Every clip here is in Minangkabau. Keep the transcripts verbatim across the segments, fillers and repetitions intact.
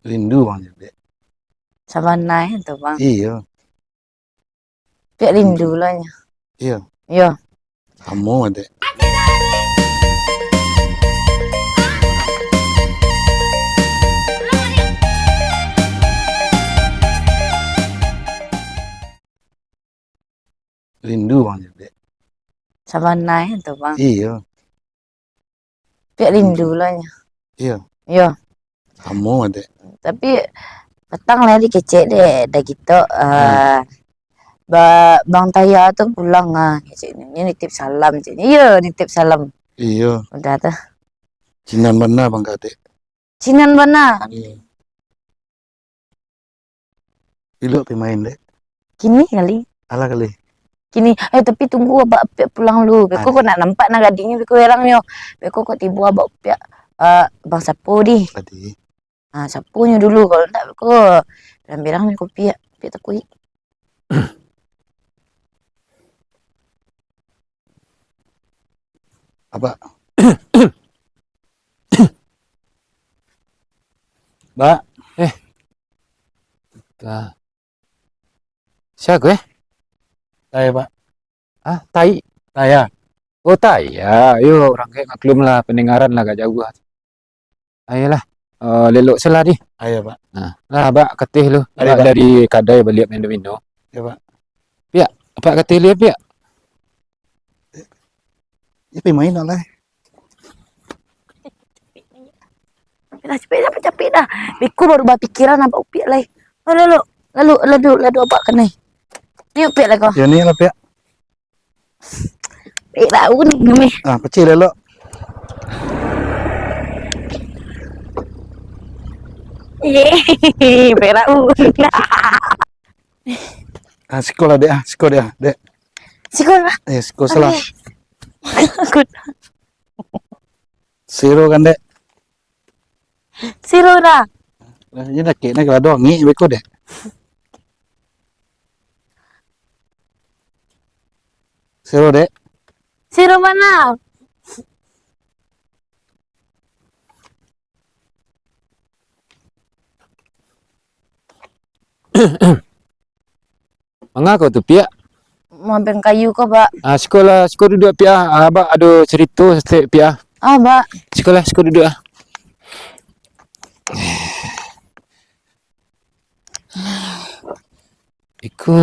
Rindu bang jo dek. Sabana e tu bang. Iyo. Piak rindu lah nyo. Iyo. Iyo. Samo dek. Rindu bang jo dek. Sabana e tu bang. Iyo. Piak rindu lah nyo. Iyo. Iyo. Samo dek. Tapi patang lah dikecek dek, dah gitu, ah, ba-, Bang Taya tu pulang ah, kecek ni. Ni nitip salam, kecek ni. Iyo, nitip salam. Iyo. Udah tu. Cinan bana bang kadek. Cinan bana. Iyo. Ilok pai main dek. Kini kali. Alah kali. Kini, eh, tapi tunggu abak Upiak pulang lu. Beko ko nak nampak nan gadinyo, beko herangnyo. Beko ko tibo abak Upiak, eh, bang sapo di. Tadi. Ah, saponyo dulu, kalau ndak beko berang-berang ni ko Upiak, Upiak takuik. Abak. Bak. Eh. Ka. Sia ko, eh? Tai, Pak. Ah, tai? Taya. Oh, Taya. Yo, urang gaek maklum lah, pandangaran lah agak jauah. Ayolah, eh, lelok se lah di. Ayo, Pak. Nah, lah, Abak kateh lu. Ayo, Abak Pak. Dari kadai baliak mindo-mindo. Yo, Pak. Piak, Apak kateh lu, Piak. Ih, pai main lah. Lah, capek dah, capek dah. Beko baru bapikiran abak Upiak lai. Oh, lalu, lalu, lalu, lalu abak kanai. Ni Upiak lah ko. Yo, ni lah, Piak. Pek tahu ni, ni. Ah, pacik lah, Lok. Yeay, pek tahu. Ah, siko lah, Dek, ah. Siko, Dek, ah, Dek. Siko lah. Eh, siko salah. Okey. Aku Siro kan, Dek? Siro dah. Lah, ini dah kek nak kelado angik beko, Dek. Siro, Dek. Siro mana? Manga kau tu, Piak? Mampeng kayu ko, Bak. Ah, siko lah, siko duduak, Piak, ah. Ah, Abak ado carito saketek, Piak, ah. Ah, Bak. Siko lah, siko duduak, ah. Iko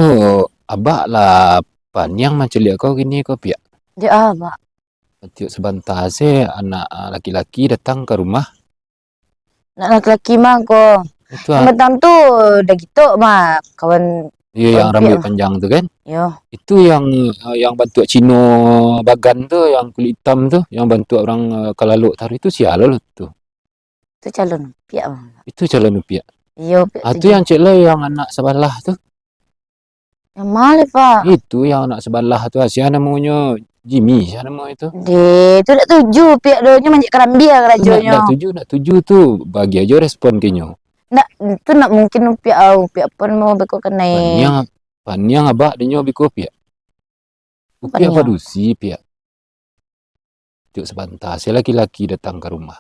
Abak lah paniang mancaliak kau kini ko, Piak. Dek ah, Bak. Tiok sabanta se anak, ah, laki-laki datang ka rumah. Anak laki-laki mah ko. Itu, ah. Yang batang tu dah gitu mah, kawan. Iyo, yang rambuik panjang tu kan? Iyo. Itu yang, ah, yang bantuak Cino bagan tu, yang kulik itam tu, yang bantuak urang, ah, kalalok taruih tu, sia lo tu? Tu calon Upiak mah. Itu calon Upiak? Iyo, Upiak tu. Ah, tu yang cek lah yang anak sabalah tu. Yang ma lai, Pak? Itu yang anak sabalah tu, ah, sia namonyo Jimmy, sia namo itu? Deh, tu ndak tuju Upiak doh, nyo manjek karambia karajonyo. Ndak, ndak tuju, ndak tuju tu. Bagi ajo respon ka inyo. Ndak, tu ndak mungkin Upiak, ah, Upiak pun mau beko kanai. Paniang, paniang Abak dinyo beko, Piak. Upiak padusi, Piak. Tiok sabanta se laki-laki datang ka rumah.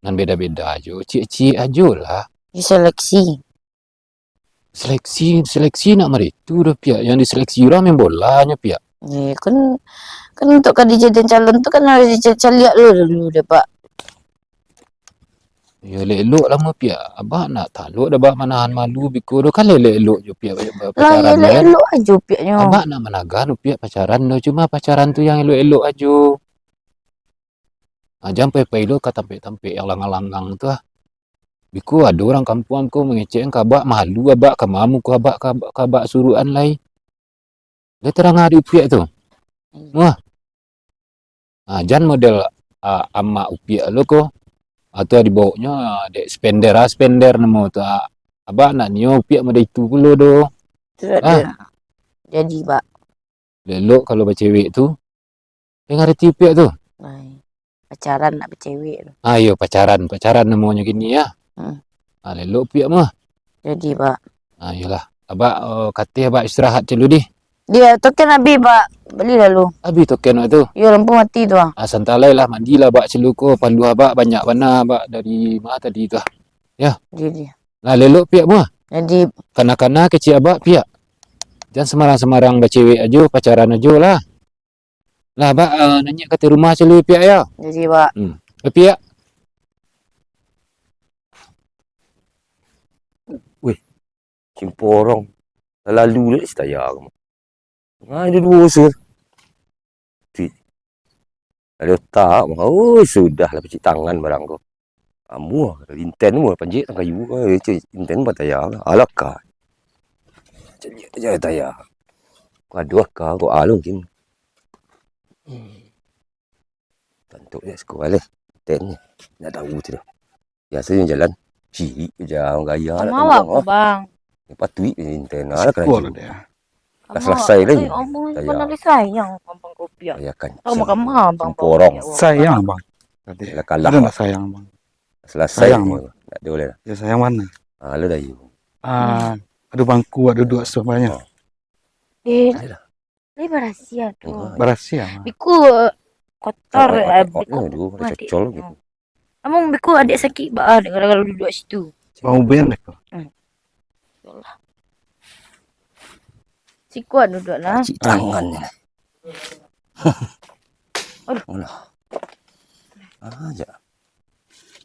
Nan beda-beda ajo, ciek-ciek ajo lah. Diseleksi. Seleksi, seleksi nak maritu doh, Piak. Yang diseleksi urang main bola nyo, Piak. Eh, kan, kan untuk ka dijadian calon tu kan harus dicaliak dulu, dulu deh, Pak. Yo, elok-elok lah mo, Piak. Abak ndak talok doh, Abak manahan malu biko doh. Kan elok-elok jo, Piak, ba-, ba-, pacaran tu, kan? Lah, elok-elok ajo, Piak, nyo. Abak ndak managan, Piak, pacaran doh. Cuma pacaran tu yang elok-elok ajo. Ah, jan pai-pai lo ka tampek-tampek yang langang-langang tu, ah. Biko ado urang kampuang ko mangecek ka Abak, malu Abak, ka ma muko Abak, ka, ka Abak suruahan lai. Lah tarang ari Upiak tu. Hmm. Wah. Ah, jan model, ah, amak Upiak lo ko. Atau dibawoknyo, ah, dek spender, ah, spender namo tu, ah. Abak ndak nio Upiak model itu pulo doh. Tu ado. Ah. Jadi, Bak. Elok kalau bacewek tu. Lai ngarati Upiak tu? Lai. Pacaran nak bacewek tu. Ah, iyo, pacaran. Pacaran namonyo kini, yo. Hmm. Ah, elok Upiak mah. Jadi, Bak. Ah, iyolah. Abak, eh, kateh Abak istirahat dulu dih. Dia token abih, Bak. Bali lalu. Abih token Abak tu? Iyo, lampu mati tu, ah. Ah, santai lah, mandilah Abak dulu ko. Paluah Abak banyak bana, Abak dari ma tadi tu, ah. Yo. Jadi. Lah lelok piak muah. Jadi, kana-kana kecek abak piak. Jan samarang-samarang bacewek ajo, pacaran ajo lah. Lah abak, ah, nanyek ka ateh rumah celu piak ya. Jadi, Bak. Hmm. Eh, piak. Weh, simporong. Lalu dek si Taya ko. Nah, itu duo sir. Ti. Ada otak, mah. Oh, sudah lah pacik tangan barang ko. Amuah, inten mu panjek tang kayu ko, cek inten bataya. Alaka. Cek je taya. Ko ado aka, ko alo mungkin. Tantu je siko aleh. Inten ni. Ndak tahu tu dah. Biasonyo jalan cilik je, gaya nak Sama tengok, awak ko, oh. Bang. Ni patuik je inten. Alah, siko kerajaan lah dia. Dah selesai lagi. Abang, eh, abang Taya. Pernah disayang abang kopi, ya? Taya kancang. Sama kama abang Simporong. Kopi, ya, abang. Sayang, Bang. Tadi. Lah kalah, ada ndak Bang. Sayang, Bang? Selesai. Sayang, Bang. Ndak ada leh. Ya, sayang mana? Ah, lu dah, yu. Ah, hmm. Ada bangku, ada duduk semuanya. Oh. Eh, ada dah. Dia barasiah tu. Oh, barasiah, Bang. Biku, eh, kotor, ah, eh, kotor, biku tu, ada mati. Cocol gitu. Amang beko adik sakik baa dek kalau duduak situ. Mau ben dek ko. Hmm. Yalah. Siko duduak lah. Cik tangan ni. Aduh. Alah. Aja.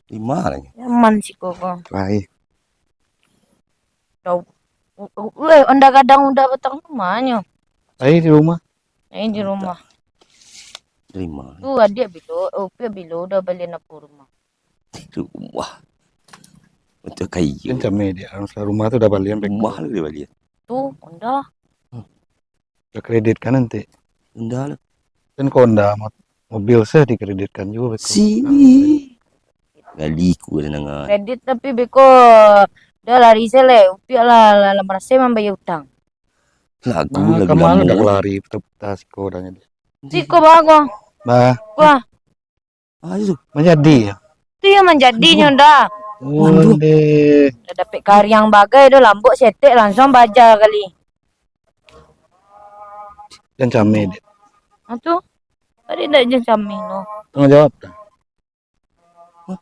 Lima lagi. Nyaman siko ko. Baik. Tau. Weh, onda gadang udah batang rumah nyo. Ai di rumah. Ai di rumah. Terima. Tu adiak bilo, oh, Upiak bilo udah balian apo rumah. Di rumah. Untuk kayu. Kan kami di rumah tu udah balian. Rumah lu dia balian. Tu, onda. Hmm. Udah kredit kan nanti. Onda lah. Kan ko onda mo-, mobil sah dikreditkan juga beko. Si. Gali ku ada nanga. Kredit tapi beko dah lari se leh, Upiak lah, lah, lah marasai mambayar utang. Lagu, nah, lagu kamar lamo dah lagi. Lari putar-putar siko dah jadi. Siko bago. Bah. Wah. Ah, itu. Manjadi ya? Tu yang manjadinyo dah. Onde. Dah dapek kariang bagai dah lambok setek langsung baja kali. Jan cameh, Dek. Ah, tu. Tadi ndak jan cameh no. Tanggung jawab dah. Hah?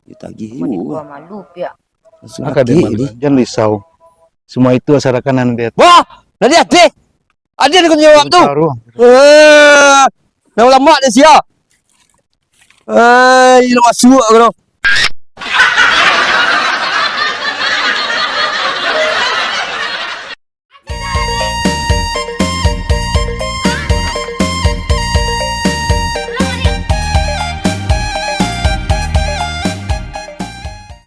Dia tagih juga. Malu pihak. Langsung. Maka dia lagi malu. Jan risau. Semua itu asal rakanan dia. Wah! Nadia, deh! Ada di kunci jawab tu. Taruh. Eh, dah lama dia sia. Eh, dia masuk ke tu.